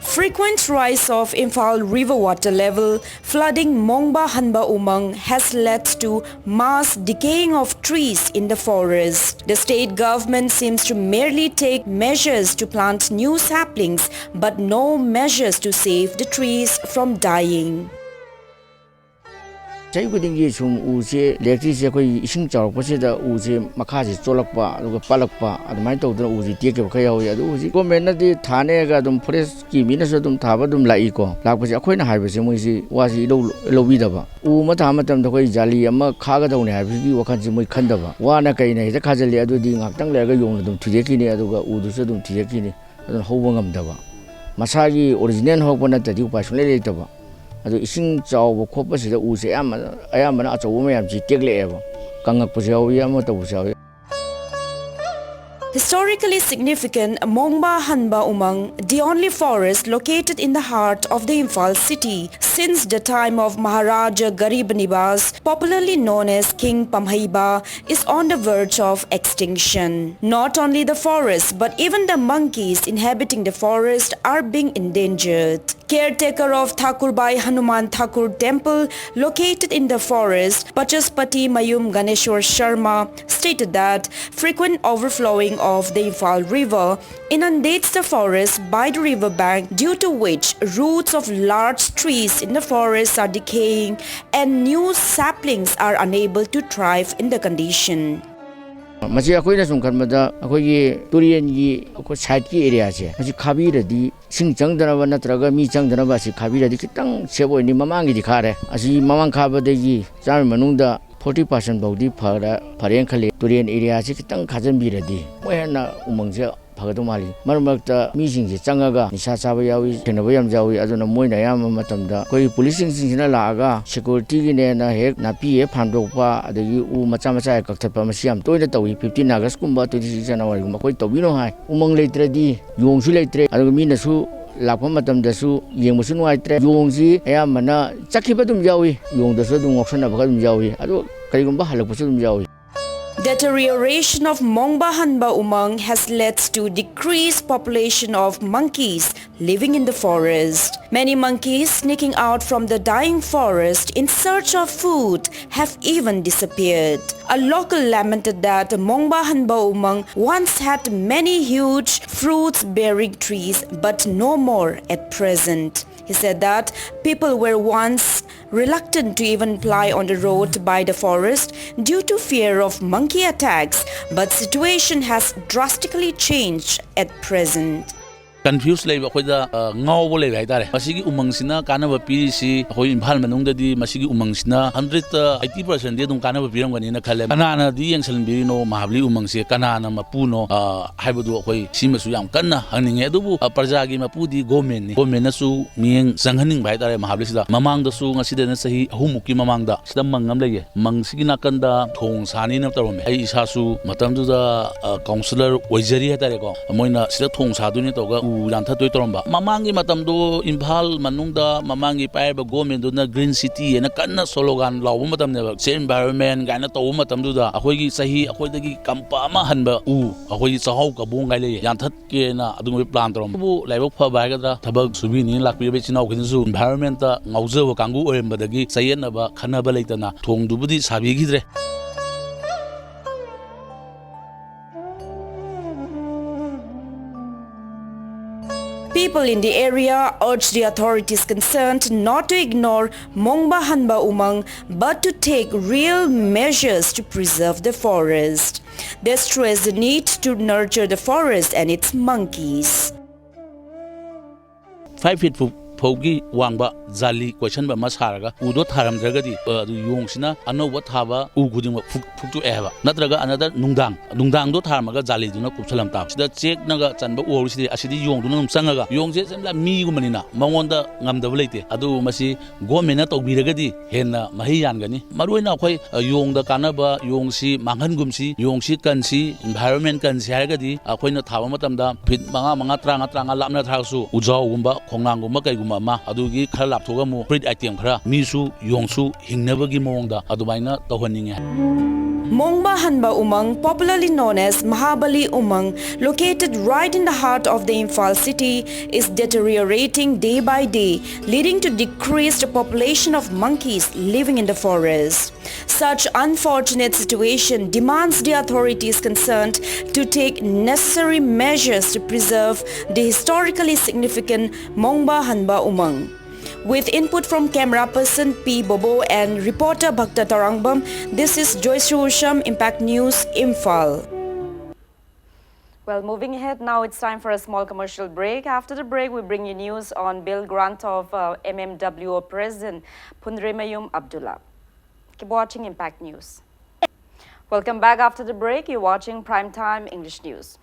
Frequent rise of Imphal river water level flooding Mongba Hanba Umang has led to mass decaying of trees in the forest. The state government seems to merely take measures to plant new saplings, but no measures to save the trees from dying. ꯆꯍꯤ ꯈꯨꯗꯤꯡꯒꯤ ꯁꯨꯝ ꯎꯁꯦ ꯂꯩꯔꯛꯇ꯭ꯔꯤꯁꯦ ꯑꯩꯈꯣꯏ ꯏꯁꯤꯡ ꯆꯥꯎꯔꯛꯄꯁꯤꯗ ꯎꯁꯦ ꯃꯈꯥꯁꯦ ꯆꯣꯠꯂꯛꯄ, ꯑꯗꯨꯒ ꯄꯠꯂꯛꯄ, ꯑꯗꯨꯃꯥꯏꯅ ꯇꯧꯗꯅ ꯎꯁꯦ ꯇꯦꯛꯈꯤꯕ ꯈꯔ ꯌꯥꯎꯏ꯫ ꯑꯗꯨ ꯍꯧꯖꯤꯛ ꯒꯣꯔꯃꯦꯟꯅꯗꯤ ꯊꯥꯅꯦꯒ ꯑꯗꯨꯝ ꯐꯣꯔꯦꯁꯀꯤ ꯃꯤꯅꯁꯨ ꯑꯗꯨꯝ ꯊꯥꯕ ꯑꯗꯨꯝ ꯂꯥꯛꯏꯀꯣ꯫ ꯂꯥꯛꯄꯁꯦ ꯑꯩꯈꯣꯏꯅ ꯍꯥꯏꯕꯁꯦ ꯃꯣꯏꯁꯤ ꯋꯥꯁꯤ ꯏꯂꯧ ꯂꯧꯕꯤꯗꯕ꯫ ꯎ ꯑꯃ ꯊꯥꯕ ꯃꯇꯝꯗ ꯑꯩꯈꯣꯏ ꯖꯥꯂꯤ ꯑꯃ ꯈꯥꯒꯗꯧꯅꯦ ꯍꯥꯏꯕꯒꯤ ꯋꯥꯈꯜꯁꯦ ꯃꯣꯏ ꯈꯟꯗꯕ꯫ ꯋꯥꯅ ꯀꯩꯅ ꯍꯦꯛꯇ ꯈꯥꯖꯤꯜꯂꯤ, ꯑꯗꯨꯗꯤ ꯉꯥꯏꯍꯥꯛꯇꯪ ꯂꯩꯔꯒ ꯌꯣꯡꯅ ꯑꯗꯨꯝ ꯊꯨꯗꯦꯛꯈꯤꯅꯤ, ꯑꯗꯨꯒ ꯎꯗꯨꯁꯨ ꯑꯗꯨꯝ ꯊꯨꯗꯦꯛꯈꯤꯅꯤ꯫ ꯑꯗꯨꯅ ꯍꯧꯕ ꯉꯝꯗꯕ, ꯃꯁꯥꯒꯤ ꯑꯣꯔꯤꯖꯤꯅꯦꯜ ꯍꯧꯔꯛꯄ ꯅꯠꯇ꯭ꯔꯗꯤ ꯎꯄꯥꯏ ꯁꯨꯡꯂꯩ ꯂꯩꯇꯕ꯫ ꯑꯗꯣ ꯏꯁꯤꯡ ꯆꯥꯎꯕ ꯈꯣꯠꯄꯁꯤꯗ ꯎꯁꯦ ꯑꯌꯥꯝꯕꯅ, ꯑꯌꯥꯝꯕꯅ ꯑꯆꯧꯕ ꯃꯌꯥꯝꯁꯤ ꯇꯦꯛꯂꯛꯑꯦꯕ, ꯀꯪꯉꯛꯄꯁꯨ ꯌꯥꯎꯏ, ꯑꯃ ꯇꯧꯕꯁꯨ ꯌꯥꯎꯏ꯫ Historically significant, Mongba Hanba Umang, the only forest located in the heart of the Imphal city since the time of Maharaja Garib Nibas, popularly known as King Pamheiba, is on the verge of extinction. Not only the forest, but even the monkeys inhabiting the forest are being endangered. Caretaker of Thakurbai Hanuman Thakur Temple, located in the forest, Pachaspati Mayum Ganeshwar Sharma, stated that frequent overflowing of the Imphal River inundates the forest by the river bank, due to which roots of large trees in the forest are decaying and new saplings are unable to thrive in the condition. ꯃꯁꯤ ꯑꯩꯈꯣꯏꯅ ꯁꯨꯝ ꯈꯟꯕꯗ ꯑꯩꯈꯣꯏꯒꯤ ꯇꯨꯔꯦꯟꯒꯤ ꯑꯩꯈꯣꯏ ꯁꯥꯏꯠꯀꯤ ꯑꯦꯔꯤꯌꯥꯁꯦ ꯃꯁꯤ ꯈꯥꯕꯤꯔꯗꯤ, ꯏꯁꯤꯡ ꯆꯪꯗꯅꯕ ꯅꯠꯇ꯭ꯔꯒ ꯃꯤ ꯆꯪꯗꯅꯕ ꯑꯁꯤ ꯈꯥꯕꯤꯔꯗꯤ ꯈꯤꯇꯪ ꯁꯦꯞ ꯑꯣꯏꯅꯤ꯫ ꯃꯃꯥꯡꯒꯤꯗꯤ ꯈꯥꯔꯦ, ꯑꯁꯤ ꯃꯃꯥꯡ ꯈꯥꯕꯗꯒꯤ ꯆꯥꯝꯃ ꯃꯅꯨꯡꯗ ꯐꯣꯔꯇꯤ ꯄꯥꯔꯁꯦꯟ ꯐꯥꯎꯗꯤ ꯐꯔ-, ꯐꯔꯦꯅ ꯈꯜꯂꯤ꯫ ꯇꯨꯔꯦꯟ ꯑꯦꯔꯤꯌꯥꯁꯤ ꯈꯤꯇꯪ ꯈꯥꯖꯤꯟꯕꯤꯔꯗꯤ ꯑꯃꯨꯛ ꯍꯦꯟꯅ ꯎꯃꯪꯁꯦ ꯐꯒꯗꯧ ꯃꯥꯜꯂꯤ꯫ ꯃꯔꯛ ꯃꯔꯛꯇ ꯃꯤꯁꯤꯡꯁꯦ ꯆꯪꯉꯒ ꯅꯤꯁꯥ ꯆꯥꯕ ꯌꯥꯎꯏ, ꯊꯦꯡꯅꯕ ꯌꯥꯝ ꯌꯥꯎꯏ꯫ ꯑꯗꯨꯅ ꯃꯣꯏꯅ ꯑꯌꯥꯝꯕ ꯃꯇꯝꯗ ꯑꯩꯈꯣꯏ ꯄꯨꯂꯤꯁꯁꯤꯡꯁꯤꯅ ꯂꯥꯛꯑꯒ ꯁꯦꯀꯨꯔꯤꯇꯤꯒꯤꯅꯦꯅ ꯍꯦꯛ ꯅꯥꯄꯤ ꯍꯦꯛ ꯐꯥꯟꯗꯣꯛꯄ, ꯑꯗꯒꯤ ꯎ ꯃꯆꯥ ꯃꯆꯥ ꯍꯦꯛ ꯀꯛꯊꯠꯄ, ꯃꯁꯤ ꯌꯥꯝ ꯇꯣꯏꯅ ꯇꯧꯏ꯫ ꯐꯤꯐꯇꯤꯟ ꯑꯥꯒꯁꯀꯨꯝꯕ, ꯇ꯭ꯋꯦꯟꯇꯤ ꯁꯤꯛꯁ ꯖꯅꯋꯥꯔꯤꯒꯨꯝꯕ ꯑꯩꯈꯣꯏ ꯇꯧꯕꯤꯅꯣ ꯍꯥꯏ꯫ ꯎꯃꯪ ꯂꯩꯇ꯭ꯔꯗꯤ ꯌꯣꯡꯁꯨ ꯂꯩꯇ꯭ꯔꯦ, ꯑꯗꯨꯒ ꯃꯤꯅꯁꯨ ꯂꯥꯛꯄ ꯃꯇꯝꯗꯁꯨ ꯌꯦꯡꯕꯁꯨ ꯅꯨꯡꯉꯥꯏꯇ꯭ꯔꯦ꯫ ꯌꯣꯡꯁꯤ ꯑꯌꯥꯝꯕꯅ ꯆꯠꯈꯤꯕ ꯑꯗꯨꯝ ꯌꯥꯎꯏ, ꯌꯣꯡꯗꯁꯨ ꯑꯗꯨꯝ ꯉꯥꯎꯁꯟꯅꯕꯒ ꯑꯗꯨꯝ ꯌꯥꯎꯏ, ꯑꯗꯨ ꯀꯔꯤꯒꯨꯝꯕ ꯍꯜꯂꯛꯄꯁꯨ ꯑꯗꯨꯝ ꯌꯥꯎꯏ꯫ Deterioration of Mongba Hanba Umang has led to decreased population of monkeys living in the forest. Many monkeys sneaking out from the dying forest in search of food have even disappeared. A local lamented that Mongba Hanba Umang once had many huge fruits-bearing trees, but no more at present. He said that people were once reluctant to even ply on the road by the forest due to fear of monkey attacks, but situation has drastically changed at present. Confuse ꯂꯩꯕ ꯑꯩꯈꯣꯏꯗ, ꯑ, ꯉꯥꯎꯕ ꯂꯩꯕ ꯍꯥꯏꯇꯥꯔꯦ꯫ ꯃꯁꯤꯒꯤ ꯎꯃꯪꯁꯤꯅ ꯀꯥꯟꯅꯕ ꯄꯤꯔꯤꯁꯤ, ꯑꯩꯈꯣꯏ ꯏꯝꯐꯥꯜ ꯃꯅꯨꯡꯗꯗꯤ ꯃꯁꯤꯒꯤ ꯎꯃꯪꯁꯤꯅ hundred eighty percentꯗꯤ ꯑꯗꯨꯝ ꯀꯥꯟꯅꯕ ꯄꯤꯔꯝꯒꯅꯤꯅ ꯈꯜꯂꯦ꯫ ꯀꯅꯥꯅꯗꯤ ꯌꯦꯡꯁꯤꯟꯕꯤꯔꯤꯅꯣ ꯃꯍꯥꯕꯂꯤ ꯎꯃꯪꯁꯦ, ꯀꯅꯥꯅ ꯃꯄꯨꯅꯣ, ꯑ, ꯍꯥꯏꯕꯗꯨ ꯑꯩꯈꯣꯏ ꯁꯤꯃꯁꯨ ꯌꯥꯝ ꯀꯟꯅ ꯍꯪꯅꯤꯡꯉꯦ꯫ ꯑꯗꯨꯕꯨ, ꯑ, ꯄ꯭ꯔꯖꯥꯒꯤ ꯃꯄꯨꯗꯤ governmentꯅꯤ꯫ Governmentꯅꯁꯨ ꯃꯤꯠꯌꯦꯡ ꯆꯪꯍꯟꯅꯤꯡꯕ ꯍꯥꯏꯇꯥꯔꯦ ꯃꯍꯥꯕꯂꯤꯁꯤꯗ꯫ ꯃꯃꯥꯡꯗꯁꯨ, ꯉꯁꯤꯗꯅ ꯆꯍꯤ ꯑꯍꯨꯝꯃꯨꯛꯀꯤ ꯃꯃꯥꯡꯗ, ꯁꯤꯗ ꯃꯪ ꯑꯃ ꯂꯩꯌꯦ꯫ ꯃꯪꯁꯤꯒꯤ ꯅꯥꯀꯟꯗ ꯊꯣꯡ ꯁꯥꯅꯤꯅ ꯇꯧꯔꯝꯃꯦ꯫ ꯑꯩ ꯏꯁꯥꯁꯨ ꯃꯇꯝꯗꯨꯗ, ꯑ, councillor ꯑꯣꯏꯖꯔꯤ ꯍꯥꯏꯇꯥꯔꯦꯀꯣ꯫ ꯃꯣꯏꯅ ꯁꯤꯗ ꯊꯣꯡ ꯁꯥꯗꯣꯏꯅꯦ ꯇꯧꯔꯒ ꯎ ꯌꯥꯟꯊꯠꯇꯣꯏ ꯇꯧꯔꯝꯕ꯫ ꯃꯃꯥꯡꯒꯤ ꯃꯇꯝꯗꯣ ꯏꯝꯐꯥꯜ ꯃꯅꯨꯡꯗ ꯃꯃꯥꯡꯒꯤ ꯄꯥꯏꯔꯤꯕ governmentꯗꯨꯅ Green City ꯍꯥꯏꯅ ꯀꯟꯅ slogan ꯂꯥꯎꯕ ꯃꯇꯝꯅꯦꯕ, Save Environment ꯀꯥꯏꯅ ꯇꯧꯕ ꯃꯇꯝꯗꯨꯗ꯫ ꯑꯩꯈꯣꯏꯒꯤ ꯆꯍꯤ ꯑꯩꯈꯣꯏꯗꯒꯤ ꯀꯝꯄ ꯑꯃ ꯍꯟꯕ ꯎ, ꯑꯩꯈꯣꯏꯒꯤ ꯆꯥꯛꯍꯥꯎ ꯀꯕꯣꯡ ꯀꯥꯏ ꯂꯩꯌꯦ, ꯌꯥꯟꯊꯠꯀꯦꯅ ꯑꯗꯨꯒꯨꯝꯕꯒꯤ plan ꯇꯧꯔꯝꯕ꯫ ꯑꯗꯨꯕꯨ ꯂꯥꯏꯕꯛ ꯐꯕ ꯍꯥꯏꯒꯗ꯭ꯔꯥ, ꯊꯕꯛ ꯁꯨꯕꯤꯅꯤꯅ ꯂꯥꯛꯄꯤꯔꯤꯕ ꯏꯆꯤꯟ ꯏꯅꯥꯎꯈꯩꯅꯁꯨ environmentꯇ ꯉꯥꯎꯖꯕ ꯀꯥꯡꯕꯨ ꯑꯣꯏꯔꯝꯕꯗꯒꯤ ꯆꯌꯦꯠꯅꯕ ꯈꯟꯅꯕ ꯂꯩꯇꯅ ꯊꯣꯡꯗꯨꯕꯨꯗꯤ ꯁꯥꯕꯤꯈꯤꯗ꯭ꯔꯦ꯫ People in the area urge the authorities concerned not to ignore Mongba Hanba Umang but to take real measures to preserve the forest. They stress the need to nurture the forest and its monkeys. Five feet ꯐꯥꯎꯒꯤ ꯋꯥꯡꯕ ꯖꯥꯂꯤ ꯀꯣꯏꯁꯟꯕ ꯑꯃ ꯁꯥꯔꯒ ꯎꯗꯣ ꯊꯥꯔꯝꯗ꯭ꯔꯒꯗꯤ, ꯑ, ꯑꯗꯨ ꯌꯣꯡꯁꯤꯅ ꯑꯅꯧꯕ ꯊꯥꯕ ꯎ ꯈꯨꯗꯤꯡꯃꯛ ꯐꯨꯛ-, ꯐꯨꯛꯇꯣꯛꯑꯦ ꯍꯥꯏꯕ꯫ ꯅꯠꯇ꯭ꯔꯒ another ꯅꯨꯡꯗꯥꯡ, ꯅꯨꯡꯗꯥꯡꯗꯣ ꯊꯥꯔꯝꯃꯒ ꯖꯥꯂꯤꯗꯨꯅ ꯀꯨꯞꯁꯜꯂꯝ ꯇꯥꯕ꯫ ꯁꯤꯗ ꯆꯦꯛꯅꯒ ꯆꯟꯕ ꯎ ꯍꯧꯔꯤꯁꯤꯗꯤ ꯑꯁꯤꯗꯤ ꯌꯣꯡꯗꯨꯅ ꯑꯗꯨꯝ ꯆꯪꯉꯒ, ꯌꯣꯡꯁꯦ ꯁꯦꯝꯂ ꯃꯤꯒꯨꯝꯕꯅꯤꯅ ꯃꯉꯣꯟꯗ ꯉꯝꯗꯕ ꯂꯩꯇꯦ꯫ ꯑꯗꯨ ꯃꯁꯤ governmentꯅ ꯇꯧꯕꯤꯔꯒꯗꯤ ꯍꯦꯟꯅ ꯃꯍꯩ ꯌꯥꯟꯒꯅꯤ꯫ ꯃꯔꯨꯑꯣꯏꯅ ꯑꯩꯈꯣꯏ, ꯑ, ꯌꯣꯡꯗ ꯀꯥꯟꯅꯕ, ꯌꯣꯡꯁꯤ ꯃꯥꯡꯍꯟꯒꯨꯝꯁꯤ, ꯌꯣꯡꯁꯤ ꯀꯟꯁꯤ, environment ꯀꯟꯁꯤ ꯍꯥꯏꯔꯒꯗꯤ ꯑꯩꯈꯣꯏꯅ ꯊꯥꯕ ꯃꯇꯝꯗ feet ꯃꯉꯥ, ꯃꯉꯥ, ꯇꯔꯥꯃꯉꯥ, ꯇꯔꯥꯃꯉꯥ ꯂꯥꯞꯅ ꯊꯥꯔꯁꯨ ꯎꯖꯥꯎꯒꯨꯝꯕ, ꯈꯣꯡꯅꯥꯡꯒꯨꯝꯕ ꯀꯩꯒꯨꯝꯕ ꯑꯃ, ꯑꯗꯨꯒꯤ ꯈꯔ ꯂꯥꯞꯊꯣꯛꯑꯒ ꯑꯃꯨꯛ fruit item ꯈꯔ, ꯃꯤꯁꯨ ꯌꯣꯡꯁꯨ ꯍꯤꯡꯅꯕꯒꯤ ꯃꯑꯣꯡꯗ ꯑꯗꯨꯃꯥꯏꯅ ꯇꯧꯍꯟꯅꯤꯡꯉꯦ꯫ Mongba Hanba Umang, popularly known as Mahabali Umang, located right in the heart of the Imphal city, is deteriorating day by day, leading to decreased population of monkeys living in the forest. Such unfortunate situation demands the authorities concerned to take necessary measures to preserve the historically significant Mongba Hanba Umang. With input from camera person P Bobo and reporter Bhakta Tarangbam, this is Joyce Usham, Impact News, Imphal. Well, moving ahead now, it's time for a small commercial break. After the break, we bring you news on bail grant of uh, M M W O President Phunremayum Abdullah. Keep watching Impact News. Welcome back after the break. You're watching Prime Time English News.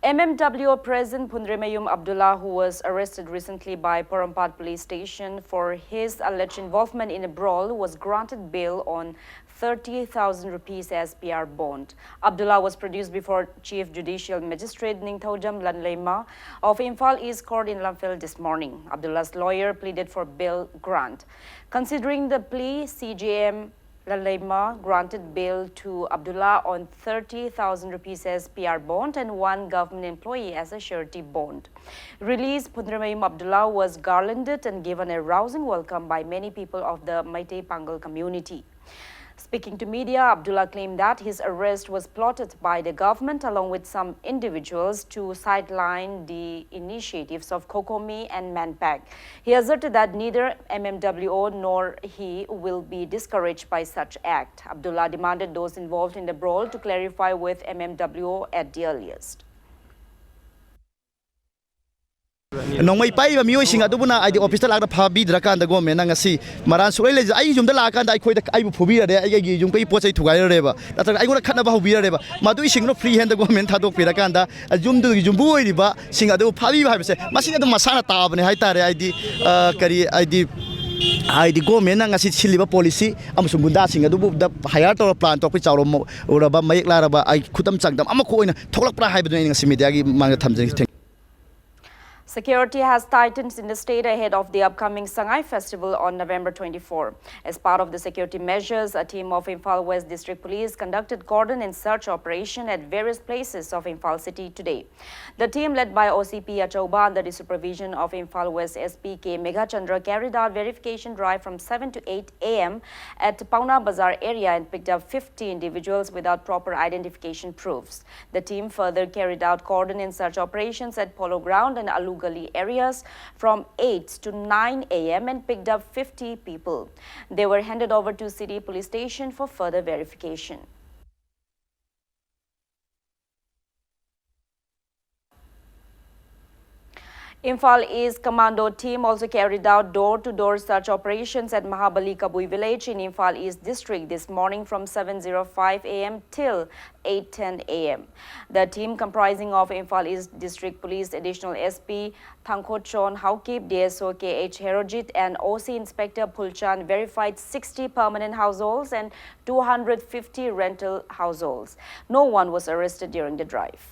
M M W O President Phunremayum Abdullah, who was arrested recently by Porompat Police Station for his alleged involvement in a brawl, was granted bail on thirty thousand rupees as P R bond. Abdullah was produced before Chief Judicial Magistrate Ningthoujam Lanleima of Imphal East Court in Lamphel this morning. Abdullah's lawyer pleaded for bail grant. Considering the plea, C J M Lanleima granted bail to Abdullah on thirty thousand rupees as P R bond and one government employee as a surety bond. Released, Phunremayum Abdullah was garlanded and given a rousing welcome by many people of the Meitei Pangal community. Speaking to media, Abdullah claimed that his arrest was plotted by the government along with some individuals to sideline the initiatives of COCOMI and MANPAC. He asserted that neither M M W O nor he will be discouraged by such act. Abdullah demanded those involved in the brawl to clarify with M M W O at the earliest. ꯅꯣꯡꯃꯩ ꯄꯥꯏꯔꯤꯕ ꯃꯤꯑꯣꯏꯁꯤꯡ ꯑꯗꯨꯕꯨꯅ ꯍꯥꯏꯗꯤ ꯑꯣꯐꯤꯁꯇ ꯂꯥꯛꯇ ꯐꯥꯕꯤꯗ꯭ꯔꯀꯥꯟꯗ ꯒꯣꯔꯃꯦꯟꯅ ꯉꯁꯤ ꯃꯔꯥꯟ ꯁꯨꯛꯂꯩ ꯂꯩꯖ ꯑꯩ ꯌꯨꯝꯗ ꯂꯥꯛꯑꯀꯥꯟꯗ ꯑꯩꯈꯣꯏꯗ ꯑꯩꯕꯨ ꯐꯨꯕꯤꯔꯔꯦ, ꯑꯩꯒꯤ ꯌꯨꯝ ꯀꯩ ꯄꯣꯠ ꯆꯩ ꯊꯨꯒꯥꯏꯔꯔꯦꯕ, ꯅꯠꯇ꯭ꯔꯒ ꯑꯩꯉꯣꯟꯗ ꯈꯠꯅꯕ ꯍꯧꯕꯤꯔꯔꯦꯕ꯫ ꯃꯗꯨꯏꯁꯤꯡꯗꯨꯅ ꯐ꯭ꯔꯤ ꯍꯦꯟꯗ ꯒꯣꯔꯃꯦꯟ ꯊꯥꯗꯣꯛꯄꯤꯔꯀꯥꯟꯗ ꯌꯨꯝꯗꯨꯒꯤ ꯌꯨꯝꯕꯨ ꯑꯣꯏꯔꯤꯕꯁꯤꯡ ꯑꯗꯨꯕꯨ ꯐꯥꯕꯤꯕ ꯍꯥꯏꯕꯁꯦ ꯃꯁꯤꯗꯤ ꯑꯗꯨꯝ ꯃꯁꯥꯅ ꯇꯥꯕꯅꯦ ꯍꯥꯏꯇꯥꯔꯦ꯫ ꯍꯥꯏꯗꯤ ꯀꯔꯤ ꯍꯥꯏꯗꯤ ꯍꯥꯏꯗꯤ ꯒꯣꯔꯃꯦꯟꯅ ꯉꯁꯤ ꯁꯤꯜꯂꯤꯕ ꯄꯣꯂꯤꯁꯤ ꯑꯃꯁꯨꯡ ꯒꯨꯟꯗꯥꯁꯤꯡ ꯑꯗꯨꯕꯨ ꯍꯥꯌꯔ ꯇꯧꯔ ꯄ꯭ꯂꯥꯟ ꯇꯧꯔꯛꯄ ꯆꯥꯎꯔꯕ ꯃꯑꯣꯡ ꯎꯔꯕ ꯃꯌꯦꯛ ꯂꯥꯔꯕ ꯑꯩ ꯈꯨꯗꯝ ꯆꯥꯡꯗꯝ ꯑꯃꯈꯛ ꯑꯣꯏꯅ ꯊꯣꯛꯂꯛꯄ꯭ꯔꯥ ꯍꯥꯏꯕꯗꯨꯅ ꯑꯩꯅ ꯉꯁꯤ ꯃꯤꯗꯤꯌꯥꯒꯤ ꯃꯥꯡꯗ ꯊꯝꯖꯔꯤ꯫ Security has tightened in the state ahead of the upcoming Sangai Festival on November twenty-four. As part of the security measures, a team of Imphal West District Police conducted cordon and search operation at various places of Imphal city today. The team, led by O C P Achauba under the supervision of Imphal West S P K Meghachandra, carried out verification drive from seven to eight a m at Pauna Bazar area and picked up fifty individuals without proper identification proofs. The team further carried out cordon and search operations at Polo Ground and Alu gully areas from eight to nine a m and picked up fifty people. They were handed over to City Police Station for further verification. Imphal East Commando team also carried out door-to-door search operations at Mahabali Kabui village in Imphal East district this morning from seven zero five a m till eight ten a m. The team, comprising of Imphal East District Police Additional S P Thangkhochon Haokip, D S O K H Herojit and O C Inspector Phulchan, verified sixty permanent households and two hundred fifty rental households. No one was arrested during the drive.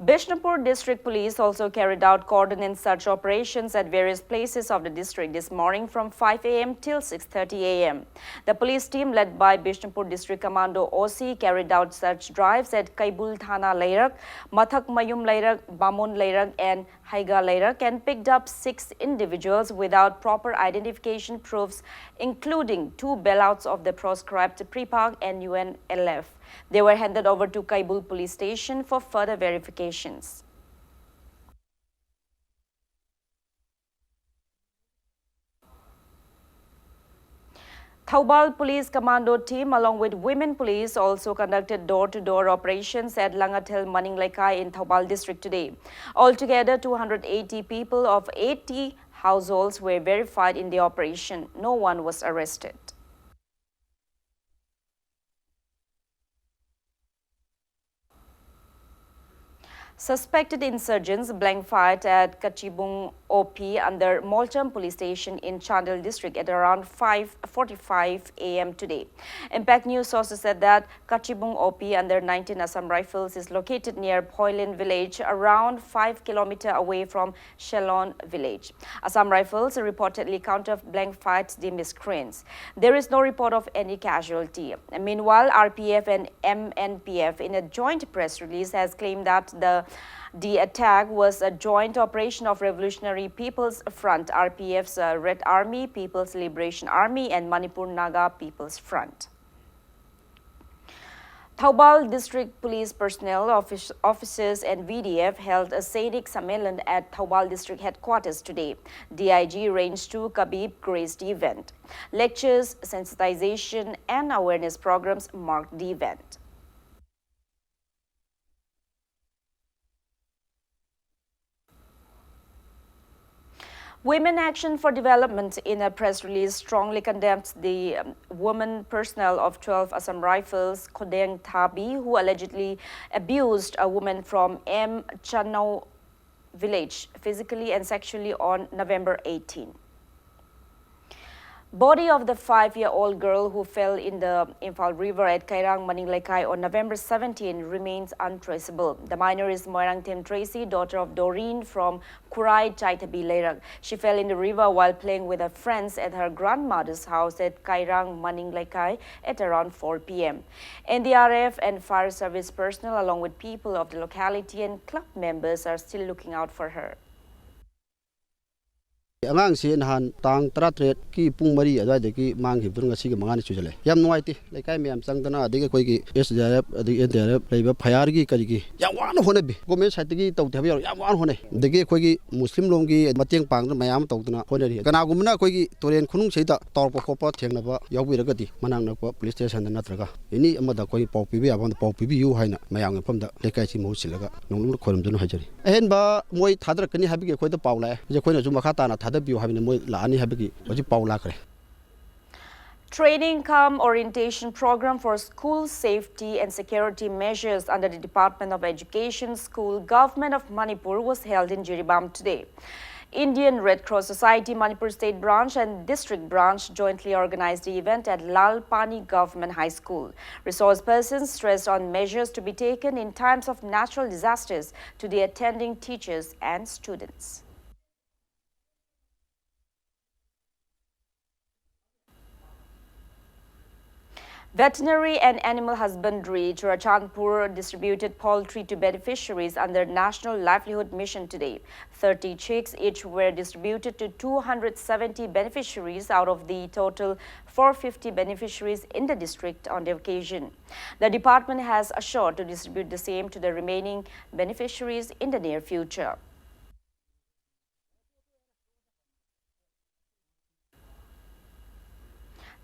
Bishnupur District Police also carried out coordinated search operations at various places of the district this morning from five a m till six thirty a m. The police team, led by Bishnupur District Commando O C, carried out search drives at Kaibul Thana Leirak, Mathak Mayum Leirak, Bamun Leirak, and Haiga Leirak, and picked up six individuals without proper identification proofs, including two bailouts of the proscribed PREPAK and U N L F. They were handed over to Kaibul Police Station for further verifications. Thoubal Police Commando team, along with women police, also conducted door-to-door operations at Langathel Maning Leikai in Thoubal district today. Altogether, two hundred eighty people of eighty households were verified in the operation. No one was arrested. Suspected insurgents blank fired at Kachibung O P under Molcham Police Station in Chandel district at around five forty-five a m today. Impact News sources said that Kachibung O P under nineteen Assam Rifles is located near Phoilin village, around five kilometer away from Shelon village. Assam Rifles reportedly counter blank fired the miscreants. There is no report of any casualty. Meanwhile, R P F and M N P F, in a joint press release, has claimed that the the attack was a joint operation of Revolutionary People's Front, R P F's, uh, Red Army, People's Liberation Army, and Manipur Naga People's Front. Thoubal District Police personnel, office, officers and V D F held a Sainik Sammelan at Thoubal District Headquarters today. D I G Range two Kabib graced the event. Lectures, sensitization and awareness programs marked the event. Women Action for Development, in a press release, strongly condemns the um, woman personnel of twelve Assam Rifles, Khodeng Thabi, who allegedly abused a woman from M Chanao village physically and sexually on November eighteen. Body of the five-year-old girl who fell in the Imphal River at Kairang Maning Leikai on November seventeen remains untraceable. The minor is Moirangthem Tracy, daughter of Doreen from Khurai Chaithabi Leirak. She fell in the river while playing with her friends at her grandmother's house at Kairang Maning Leikai at around four p m. N D R F and fire service personnel, along with people of the locality and club members, are still looking out for her. ꯑꯉꯥꯡꯁꯤ ꯅꯍꯥꯟ ꯇꯥꯡ ꯇꯔꯥꯇꯔꯦꯠꯀꯤ ꯄꯨꯡ ꯃꯔꯤ ꯑꯗꯨꯋꯥꯏꯗꯒꯤ ꯃꯥꯡꯈꯤꯕꯗꯨꯅ ꯉꯁꯤꯒꯤ ꯃꯉꯥꯅꯤ ꯁꯨꯖꯜꯂꯦ꯫ ꯌꯥꯝ ꯅꯨꯡꯉꯥꯏꯇꯦ꯫ ꯂꯩꯀꯥꯏ ꯃꯌꯥꯝ ꯆꯪꯗꯅ, ꯑꯗꯒꯤ ꯑꯩꯈꯣꯏꯒꯤ ꯑꯦꯁ ꯗꯤ ꯑꯥꯔ ꯑꯦꯐ, ꯑꯗꯒꯤ ꯑꯦꯟ ꯗꯤ ꯑꯥꯔ ꯑꯦꯐ ꯂꯩꯕ ꯐꯌꯥꯔꯒꯤ ꯀꯔꯤꯒꯤ ꯌꯥꯝ ꯋꯥꯅ ꯍꯣꯠꯅꯕꯤ꯫ ꯒꯣꯔꯃꯦꯟ ꯁꯥꯏꯠꯇꯒꯤ ꯇꯧꯗꯦ ꯍꯥꯏꯕ ꯌꯥꯔꯣꯏ, ꯌꯥꯝ ꯋꯥꯅ ꯍꯣꯠꯅꯩ꯫ ꯑꯗꯒꯤ ꯑꯩꯈꯣꯏꯒꯤ ꯃꯨꯁꯂꯤꯝ ꯂꯣꯝꯒꯤ ꯃꯇꯦꯡ ꯄꯥꯡꯗꯅ ꯃꯌꯥꯝ ꯑꯃ ꯇꯧꯗꯅ ꯍꯣꯠꯅꯔꯤ꯫ ꯀꯅꯥꯒꯨꯝꯕꯅ ꯑꯩꯈꯣꯏꯒꯤ ꯇꯨꯔꯦꯟ ꯈꯨꯅꯨꯡꯁꯤꯗ ꯇꯧꯔꯛꯄ ꯈꯣꯠꯄ ꯊꯦꯡꯅꯕ ꯌꯥꯎꯕꯤꯔꯒꯗꯤ, ꯃꯅꯥꯛ ꯅꯛꯄ ꯄꯨꯂꯤꯁ ꯁ꯭ꯇꯦꯁꯟꯗ ꯅꯠꯇ꯭ꯔꯒ ꯑꯦꯅꯤ ꯑꯃꯗ ꯑꯩꯈꯣꯏ ꯄꯥꯎ ꯄꯤꯕ ꯌꯥꯕ ꯑꯃꯗ ꯄꯥꯎ ꯄꯤꯕꯤꯌꯨ ꯍꯥꯏꯅ ꯃꯌꯥꯝꯒꯤ ꯃꯐꯝꯗ ꯂꯩꯀꯥꯏꯁꯤ ꯃꯍꯨꯠ ꯁꯤꯜꯂꯒ ꯅꯣꯡꯗꯝꯅ ꯈꯣꯏꯔꯝꯗꯨꯅ ꯍꯥꯏꯖꯔꯤ꯫ ꯑꯍꯦꯟꯕ ꯃꯣꯏ ꯊꯥꯗꯔꯛꯀꯅꯤ ꯍꯥꯏꯕꯒꯤ ꯑꯩꯈꯣꯏꯗ ꯄꯥꯎ ꯂꯥꯛꯑꯦ꯫ ꯍꯧꯖꯤꯛ ꯑꯩꯈꯣꯏꯅꯁꯨ ꯃꯈꯥ ꯇꯥꯅ ꯊꯥꯗꯕꯤꯌꯨ ꯍꯥꯏꯕꯅꯤ, ꯃꯣꯏ ꯂꯥꯛꯑꯅꯤ ꯍꯥꯏꯕꯒꯤ ꯍꯧꯖꯤꯛ ꯄꯥꯎ ꯂꯥꯛꯈ꯭ꯔꯦ꯫ Training cum orientation program for school safety and security measures under the Department of Education, School, Government of Manipur was held in Jiribam today. Indian Red Cross Society Manipur State Branch and District Branch jointly organized the event at Lalpani Government High School. Resource persons stressed on measures to be taken in times of natural disasters to the attending teachers and students. Veterinary and Animal Husbandry, Churachandpur distributed poultry to beneficiaries under National Livelihood Mission today. Thirty chicks each were distributed to two hundred seventy beneficiaries out of the total four fifty beneficiaries in the district on the occasion. The department has assured to distribute the same to the remaining beneficiaries in the near future.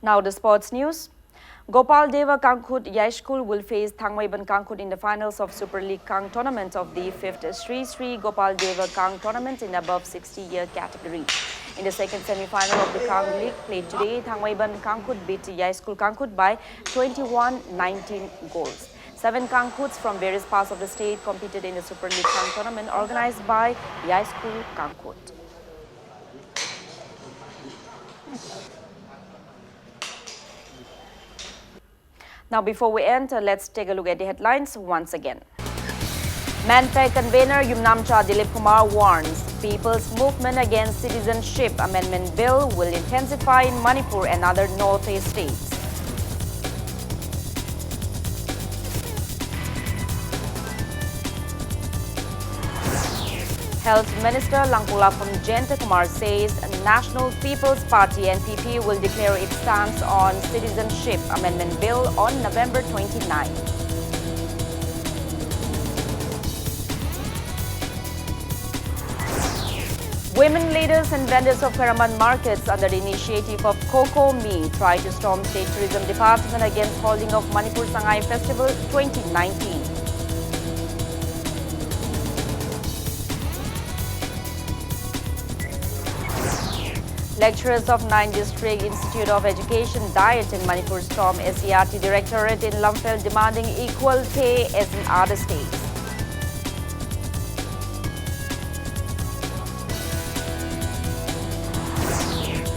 Now the sports news. Gopal Deva Kangkhut Yai School will face Thangmeiban Kangkhut in the finals of Super League Kang tournament of the fifth Sri Sri Gopal Deva Kang tournament in above sixty year category. In the second semi-final of the Kang League played today, Thangmeiban Kangkhut beat Yai School Kangkhut by twenty-one nineteen goals. Seven Kangkhuts from various parts of the state competed in the Super League Kang tournament organized by Yai School Kangkhut. Now, before we end, uh, let's take a look at the headlines once again. Manpack convener Yumnamcha Dilip Kumar warns People's Movement Against Citizenship Amendment Bill will intensify in Manipur and other Northeast states. Health Minister Langpulapam Jayantakumar says National People's Party, N P P, will declare its stance on Citizenship Amendment Bill on November twenty-ninth. Women leaders and vendors of Karaman markets under the initiative of COCOMI try to storm State Tourism Department against holding of Manipur Sangai Festival twenty nineteen. Lecturers of Nine District Institute of Education diet in Manipur storm S C E R T Directorate in Lamphel demanding equal pay as in other states.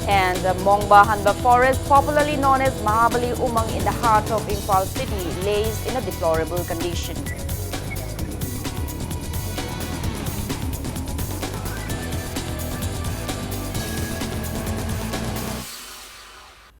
And the Mongba Hanba forest, popularly known as Mahabali Umang in the heart of Imphal city, lays in a deplorable condition.